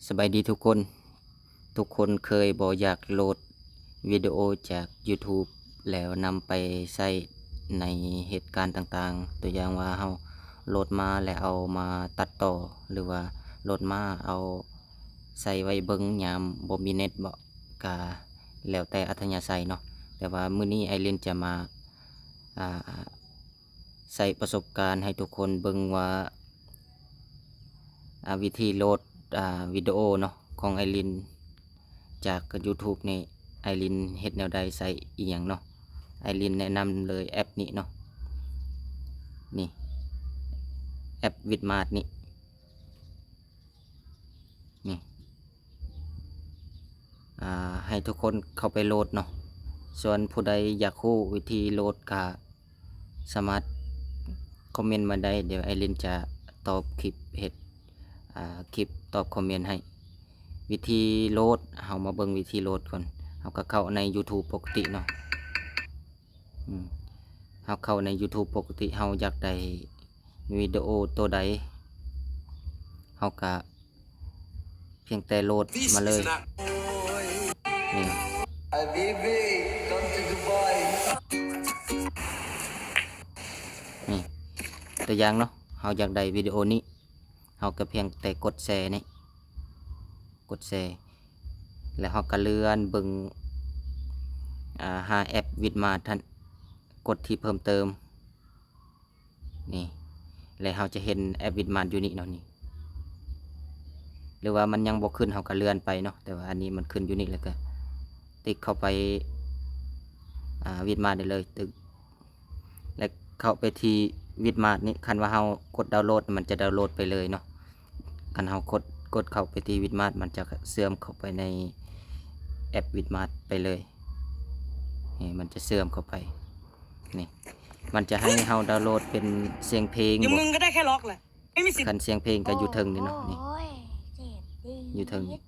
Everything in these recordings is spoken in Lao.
ສະບາຍດີທຸກຄົນ. ທຸກຄົນເຄີຍບໍ່ຢາກໂຫຼດວິດີໂອຈາກ YouTube ແລ້ວນຳໄປໃຊ້ໃນເຫດການຕ່າງໆ? ຕົວຢ່າງວ່າເຮົາໂຫຼດມາແລ້ວເອົາມາຕັດຕໍ່ ຫຼືວ່າໂຫຼດມາເອົາໃສ່ໄວ້ເບິ່ງຍາມບໍ່ມີເນັດເບາະ? ກະແລ້ວແຕ່ອັດທະຍາໄສເນາະ. ແຕ່ວ່າມື້ນີ້ໄອລິນຈະມາ ອ່າ ໃຊ້ປະສົບການໃຫ້ທຸກຄົນເບິ່ງວ່າ ອ່າ ວິທີໂຫຼດ ອ່າ ວິດີໂອເນາະ ຂອງໄອລິນຈາກ YouTube ນີ້ ໄອລິນເຮັດແນວໃດ ໃຊ້ອີ່ຫຍັງເນາະ. ໄອລິນແນະນຳເລີຍແອັບນີ້ເນາະ ນີ້ ແອັບ Vidmart ນີ້ ນີ້ ອ່າ ໃຫ້ທຸກຄົນເຂົ້າໄປໂຫຼດເນາະ. ສ່ວນຜູ້ໃດຢາກຮູ້ວິທີໂຫຼດກະສາມາດຄອມເມັນມາໄດ້ ດຽວໄອລິນຈະຕອບຄລິບເຮັດ ອ່າ ຄລິບຕອບຄອມເມັນໃຫ້. ວິທີໂຫຼດ ເຮົາມາເບິ່ງວິທີໂຫຼດກ່ອນ. ເຮົາກະເຂົ້າໃນ YouTube ປົກກະຕິເນາະ. ອືມ ເຮົາເຂົ້າໃນ YouTube ປົກກະຕິ ເຮົາຢາກໄດ້ວິດີໂອໂຕໃດ ເຮົາກະພຽງແຕ່ໂຫຼດມາເລີຍ. ນີ້ ນີ້ ຕົວຢ່າງເນາະ ເຮົາຢາກໄດ້ວິດີໂອນີ້ ເຮົາກະພຽງແຕ່ກົດແຊນີ້ ກົດແຊ ແລ້ວເຮົາກະເລື່ອນເບິ່ງ ອ່າ ຫາແອັບ Vidmart ຫັ້ນ ກົດທີ່ເພີ່ມເຕີມນີ້ ແລ້ວເຮົາຈະເຫັນແອັບ Vidmart ຢູ່ນີ້ເນາະ ນີ້ ຫຼືວ່າມັນຍັງບໍ່ຂຶ້ນ ເຮົາກະເລື່ອນໄປເນາະ. ແຕ່ວ່າອັນນີ້ມັນຂຶ້ນຢູ່ນີ້ ແລ້ວກະຕິກເຂົ້າໄປ ອ່າ Vidmart ໄດ້ເລີຍ ຕຶກ ແລະ ເຂົ້າໄປທີ່ Vidmart ນີ້ ຄັນວ່າເຮົາກົດດາວໂຫຼດ ມັນຈະດາວໂຫຼດໄປເລີຍເນາະ. ຄັນເຮົາກົດ ກົດເຂົ້າໄປທີ່ Vidmart ມັນຈະເຊື່ອມເຂົ້າໄປໃນແອັບ Vidmart ໄປເລີຍ. ນີ້ ມັນຈະເຊື່ອມເຂົ້າໄປ ນີ້ ມັນຈະໃຫ້ເຮົາດາວໂຫຼດເປັນສຽງເພງ ຍັງ ບໍ່ ມຶງກະໄດ້ແຄ່ລັອກແຫຼະ ໄມ່ມີສິດ. ຄັນສຽງເພງກະຢູ່ເທິງນີ້ເນາະ ນີ້ ໂອ້ຍ ເຈັບຕີດ ຢູ່ເທິງນີ້.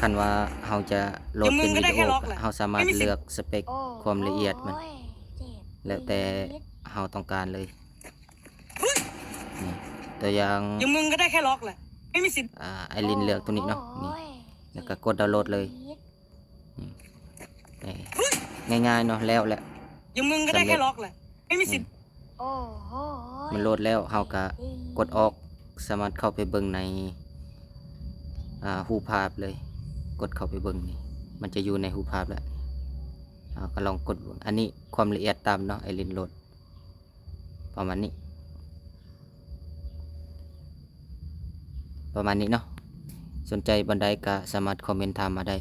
ຄັນວ່າເຮົາຈະໂຫຼດເປັນວິດີໂອ ເຮົາສາມາດເລືອກສະເປັກຄວາມລະອຽດມັນ ໂອ້ຍ ເຈັບຕີດ ແລ້ວແຕ່ເຮົາຕ້ອງການເລີຍ. ນີ້ ຕົວຢ່າງ ຍັງ ມຶງກະໄດ້ແຄ່ລັອກແຫຼະ ໄມ່ມີສິດ. ອ່າ ໄອລິນເລືອກໂຕນີ້ເນາະ ນີ້ ໂອ້ຍ ແລ້ວກະກົດດາວໂຫຼດເລີຍ. ເອີ ງ່າຍໆເນາະ ແລ້ວແຫຼະ ຍັງ ມຶງກະໄດ້ແຄ່ລັອກແຫຼະ ໄມ່ມີສິດ. ອືມ ໂອ້ໂຫ ມັນໂຫຼດແລ້ວ ເຮົາກະກົດອອກ ສາມາດເຂົ້າໄປເບິ່ງໃນ ອ່າ ຮູບພາບເລີຍ. ກົດເຂົ້າໄປເບິ່ງນີ້ ມັນຈະຢູ່ໃນຮູບພາບແລ້ວ. ເຮົາກະລອງກົດເບິ່ງ ອັນນີ້ຄວາມລະອຽດຕ່ຳເນາະ ໄອລິນໂຫຼດ ປະມານນີ້ ປະມານນີ້ເນາະ. ສົນໃຈບ່ອນໃດກະສາມາດຄອມເມັນຖາມມາໄດ້.